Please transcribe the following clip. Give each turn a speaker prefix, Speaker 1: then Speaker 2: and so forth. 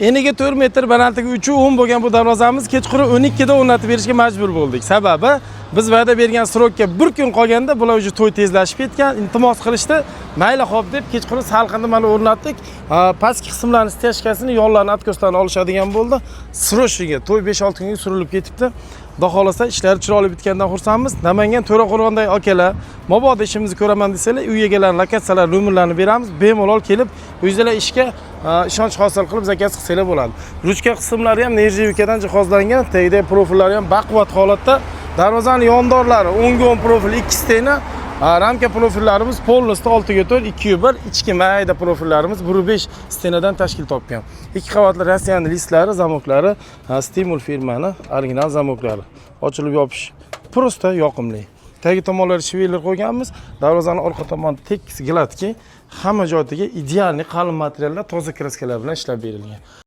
Speaker 1: Eniga 4 metr, balandligi 3.10 bo'lgan bu darvozamiz kechqurun 12 da o'rnatib berishga majbur bo'ldik. Sababi biz va'da bergan срок ka bir kun qolganda bular уже to'y tezlashib ketgan, iltimos qilishdi. Mayli, xo'p deb kechqurun salqinda mana o'rnatdik. Pastki qismlarni стяжка sini, yonlarini, откос larni olishadigan bo'ldi. Срочный to'y 5-6 kunga surilib ketibdi. Xudo xohlasa, ishlari chiroyli bitganidan xursandmiz. Namangan To'raqo'rg'ondagi akalar, mabodo ishimizni ko'raman desalar, uy egalari lokatsiyalar, nomerlarini beramiz. Bemalol kelib, o'zinglar ishga ishonch hosil qilib zakaz qilsanglar bo'ladi. Ruchka qismlari ham нержавейка dan jihozlangan, tagida profillari ham baquvvat holatda. Darvozani yondorlari 10 ga 10 profil, 2 стена, ramka profillarimiz полностью 6 ga 4, 2 1, ichki mayda profillarimiz 1.5 стена dan tashkil topgan. Ikki qavatli Rossiyani лист lari, zamoklari, Stimul firmani original zamoklari. Ochilib yopish просто yoqimli. Tagi tomonlari швеллер qo'yganmiz. Darvozani orqa tomoni tekis, гладкий, hamma joydagi идеальный qalin materiallar, toza краска lar bilan ishlab berilgan.